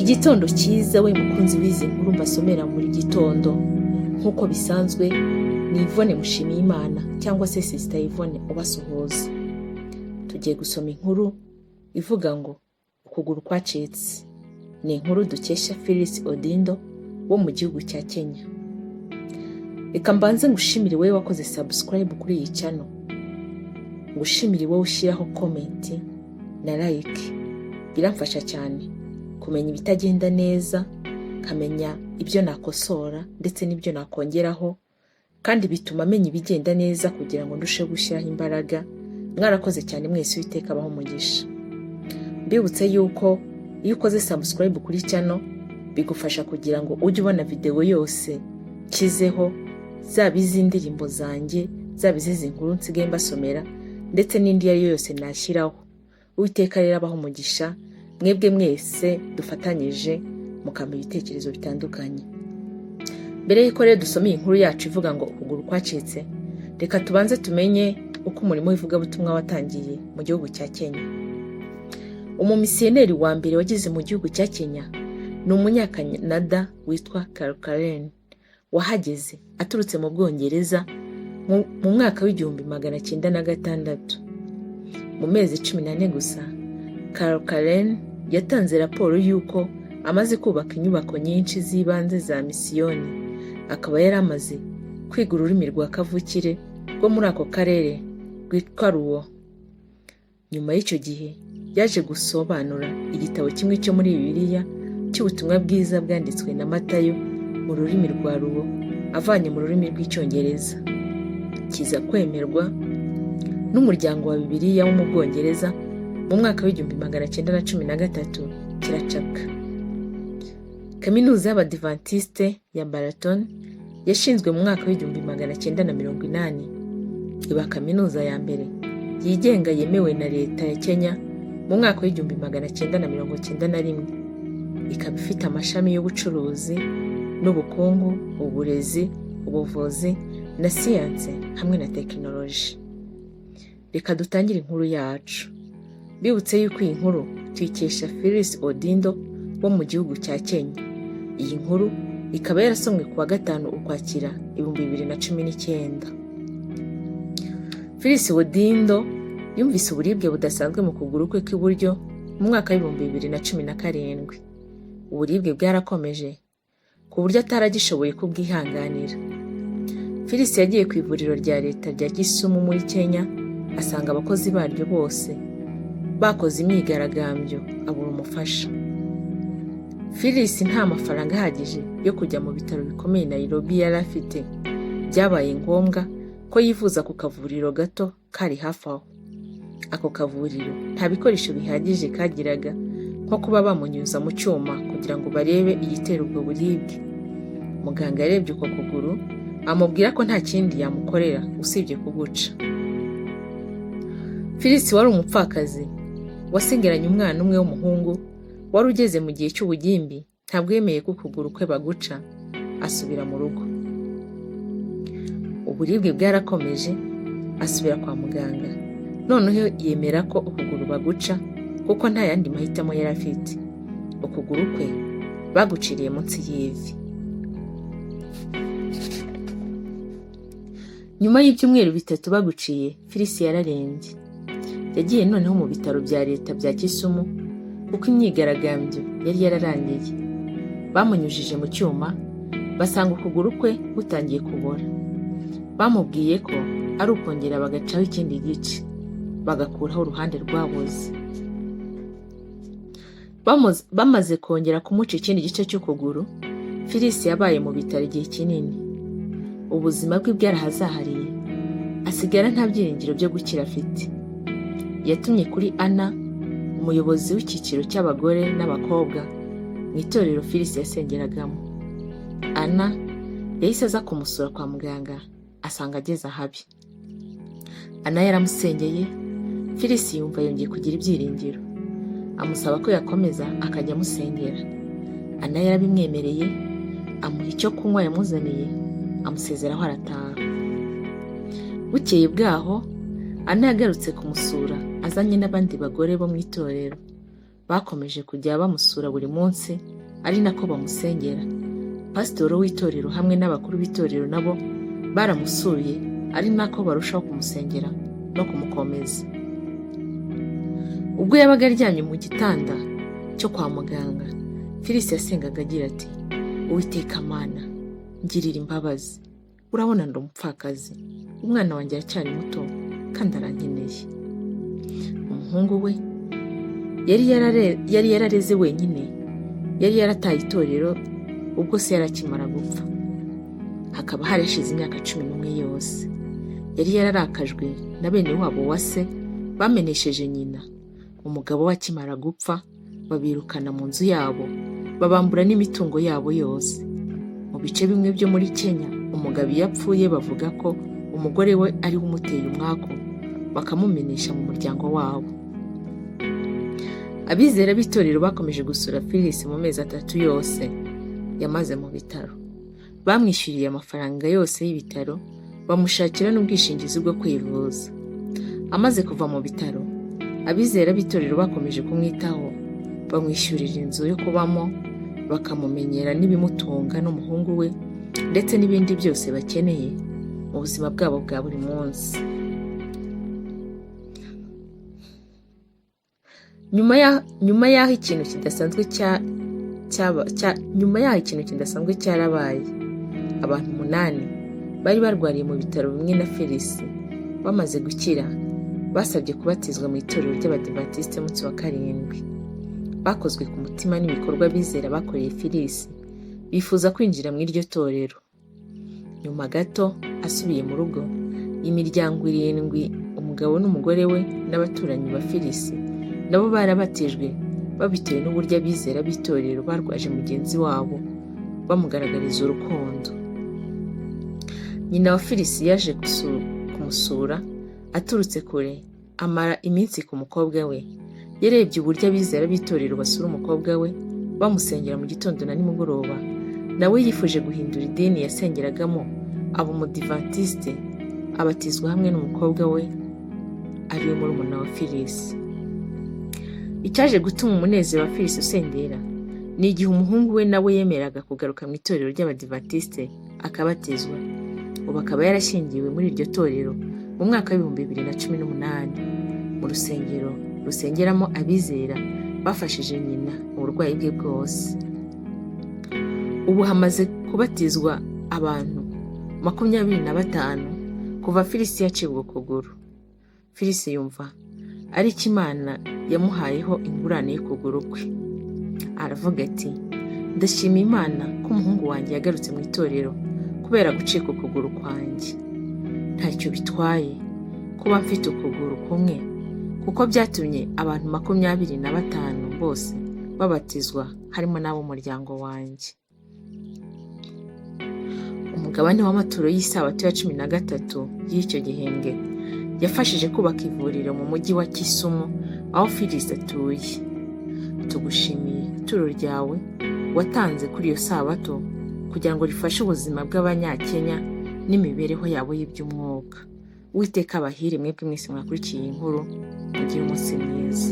Igitondo cyiza we mukunzi w'izi nkuru mbasomera buri gitondo. Nk'uko bisanzwe ni Yvonne Mushimiyimana cyangwa se Sister Yvonne ubasuhuza. Tugiye gusoma inkuru ivuga ngo ukuguru kwacitse. Ni inkuru dukesha Phyllis Odindo wo mu gihugu cya Kenya. Reka mbanze ngushimire wowe wakoze subscribe kuri iyi channel. Ngushimire wowe ushyiraho comment na like. Biramfasha cyane kumenya ibitagenda neza, nkamenya ibyo nakosora ndetse n'ibyo nakongeraho, kandi bituma menya ibigenda neza kugira ngo ndusheho gushyiraho imbaraga. Mwarakoze cyane mwese, Uwiteka abahe umugisha. Mbibutse yuko iyo ukoze subscribe kuri channel bigufasha kugira ngo ujye ubona video yose nshyizeho, zaba iz'indirimbo zanjye, zaba iz'izi nkuru nsigaye mbasomera, ndetse n'indi iyo ari yo yose nashyiraho. Uwiteka rero abahe umugisha mwebwe mwese dufatanyije mukampa ibitekerezo bitandukanye. Mbere y'uko rero dusoma iyi nkuru yacu ivuga ngo ukuguru kwacitse, reka tubanze tumenye uko umurimo w'ivugabutumwa watangiye mu gihugu cya Kenya. Umumisiyoneri wa mbere wageze mu gihugu cya Kenya ni umunyakanada witwa Karen, wahageze aturutse mu Bwongereza mu mwaka w'1906. Mu mezi 14 gusa, Karen yatanze raporo y'uko amaze kubaka inyubako nyinshi z'ibanze za misiyoni, akaba yari amaze kwiga ururimi rwa kavukire rwo muri ako karere rwitwa Luo. Nyuma y'icyo gihe yaje gusobanura igitabo kimwe cyo muri Bibiliya cy'ubutumwa bwiza bwanditswe na Matayo mu rurimi rwa Luo avanye mu rurimi rw'Icyongereza, kiza kwemerwa n'umuryango wa Bibiliya wo mu Bwongereza mu mwaka w'1913, kiracapwa. Kaminuza y'Abadivantisite ya Baraton yashinzwe mu mwaka w'1980, iba kaminuza ya mbere yigenga yemewe na Leta ya Kenya mu mwaka w'1991, ikaba ifite amashami y'ubucuruzi n'ubukungu, uburezi, ubuvuzi na siyanse hamwe na tekinoloji. Reka dutangire inkuru yacu. Bibutse yuko iyi nkuru tuyikesha Phyllis Odindo wo mu gihugu cya Kenya. Iyi nkuru ikaba yarasomwe ku wa 5 Ukwakira 2019. Phyllis Odindo yumvise uburibwe budasanzwe mu kuguru kwe kw'iburyo mu mwaka w'2017. Uburibwe bwarakomeje ku buryo ataragishoboye kubwihanganira. Phyllis yagiye ku ivuriro rya leta rya Kisumu muri Kenya, asanga abakozi baryo bose bakoze imyigaragambyo, abura umufasha. Phyllis nta mafaranga ahagije yo kujya mu bitaro bikomeye Nairobi yari afite. Byabaye ngombwa ko yivuza ku kavuriro gato kari hafi aho. Ako kavuriro nta bikoresho bihagije kagiraga, nko kuba bamunyuza mu cyuma kugira ngo barebe igitera ubwo buribwe. Muganga yarebye uko kuguru, amubwira ko nta kindi yamukorera usibye kuguca. Phyllis wari umupfakazi wasigaranye umwana umwe w'umuhungu wari ugeze mu gihe cy'ubugimbi, ntabwo yemeye ko ukuguru kwe baguca, asubira mu rugo. Uburibwe bwarakomeje, asubira kwa muganga, noneho yemera ko ukuguru baguca kuko nta yandi mahitamo yari afite. Ukuguru kwe baguciriye munsi y'ivi. Nyuma y'ibyumweru 3 baguciye, Phyllis yararembye. Yagiye noneho mu bitaro bya leta bya Kisumu kuko imyigaragambyo yari yararangiye. Bamunyujije mu cyuma, basanga ukuguru kwe gutangiye kubora. Bamubwiye ko ari ukongera bagacaho ikindi gice, bagakuraho uruhande rwaboze. Bamaze kongera kumuca ikindi gice cy'ukuguru, Phyllis yabaye mu bitaro igihe kinini. Ubuzima bwe bwarahazahariye, asigara nta byiringiro byo gukira afite. Yatumye kuri Anna, umuyobozi w'icyiciro cy'abagore n'abakobwa mu itorero Phyllis yasengeragamo. Anna yahise aza kumusura kwa muganga, asanga ageze ahabi. Anna yaramusengeye, Phyllis yumva yongeye kugira ibyiringiro, amusaba ko yakomeza akajya amusengera. Anna yarabimwemereye, amuha icyo kunywa yamuzaniye, amusezeraho arataha. Bukeye bwaho, Anna yagarutse kumusura azanye n'abandi bagore bo mu itorero. Bakomeje kujya bamusura buri munsi, ari nako bamusengera. Pasitoro w'itorero hamwe n'abakuru b'itorero nabo baramusuye, ari nako barushaho kumusengera no kumukomeza. Ubwo yabaga aryamye mu gitanda cyo kwa muganga, Phyllis yasengaga agira ati: "Uwiteka Mana, ngirira imbabazi. Urabona ndi umupfakazi, umwana wanjye aracyari muto kandi arankeneye." Umuhungu we yari yarareze wenyine yari yarataye itorero ubwo se yari akimara gupfa, hakaba harashize imyaka 11 yose. Yari yararakajwe na bene wabo wa se bamenesheje nyina umugabo we akimara gupfa, babirukana mu nzu yabo, babambura n'imitungo yabo yose. Mu bice bimwe byo muri Kenya, umugabo iyo apfuye bavuga ko umugore we ariwe umuteye umwaku, bakamumenesha mu muryango wabo. Abizera b'itorero bakomeje gusura Phyllis mu mezi 3 yose yamaze mu bitaro. Bamwishyuriye amafaranga yose y'ibitaro, bamushakira n'ubwishingizi bwo kwivuza. Amaze kuva mu bitaro, abizera b'itorero bakomeje kumwitaho, bamwishyurira inzu yo kubamo, bakamumenyera n'ibimutunga n'umuhungu we, ndetse n'ibindi byose bakeneye mu buzima bwabo bwa buri munsi. Nyuma y'aho ikintu kidasanzwe cyarabaye. Abantu 8 bari barwariye mu bitaro bimwe na Phyllis bamaze gukira basabye kubatizwa mu itorero ry'Abadivantisite umunsi wa karindwi. Bakozwe ku mutima n'ibikorwa bizera bakoreye Phyllis, bifuza kwinjira mu iryo torero. Nyuma gato asubiye mu rugo, imiryango 7, umugabo n'umugore we n'abaturanyi ba Phyllis, nabo barabatijwe babitewe n'uburyo abizera b'itorero barwaje mugenzi wabo bamugaragariza urukundo. Nyina wa Phyllis yaje kumusura aturutse kure, amara iminsi ku mukobwa we. Yarebye uburyo abizera b'itorero basura umukobwa we, bamusengera mu gitondo na nimugoroba. Nawe yifuje guhindura idini yasengeragamo, aba umudivantiste, abatizwa hamwe n'umukobwa we ariwe murumuna wa Phyllis. Icyaje gutuma umunezero wa Phyllis usendera ni igihe umuhungu we nawe yemeraga kugaruka mu itorero ry'Abadivantisite akabatizwa, ubu akaba yarashyingiwe muri iryo torero mu mwaka wa 2018 mu rusengero rusengeramo abizera bafashije nyina mu burwayi bwe bwose. Ubu hamaze kubatizwa abantu 25 kuva Phyllis yacibwa ukuguru. Phyllis yumva ari icyo Imana yamuhayeho ingurane y'ukuguru kwe. Aravuga ati: "Ndashima Imana ko umuhungu wanjye yagarutse mu itorero kubera gucika ukuguru kwanjye. Ntacyo bitwaye kuba mfite ukuguru kumwe, kuko byatumye abantu 25 bose babatizwa, harimo n'ab'umuryango wanjye." Umugabane w'amaturo y'isabato ya 13 y'icyo gihembwe yafashije kubaka ivuriro mu mujyi wa Kisumu aho Phyllis atuye. Tugushimiye ituro ryawe watanze kuri iyo sabato kugira ngo rifashe ubuzima bw'Abanyakenya n'imibereho yabo y'iby'umwuka. Uwiteka abahire mwebwe mwese mwakurikiye iyi nkuru, mugire umunsi mwiza.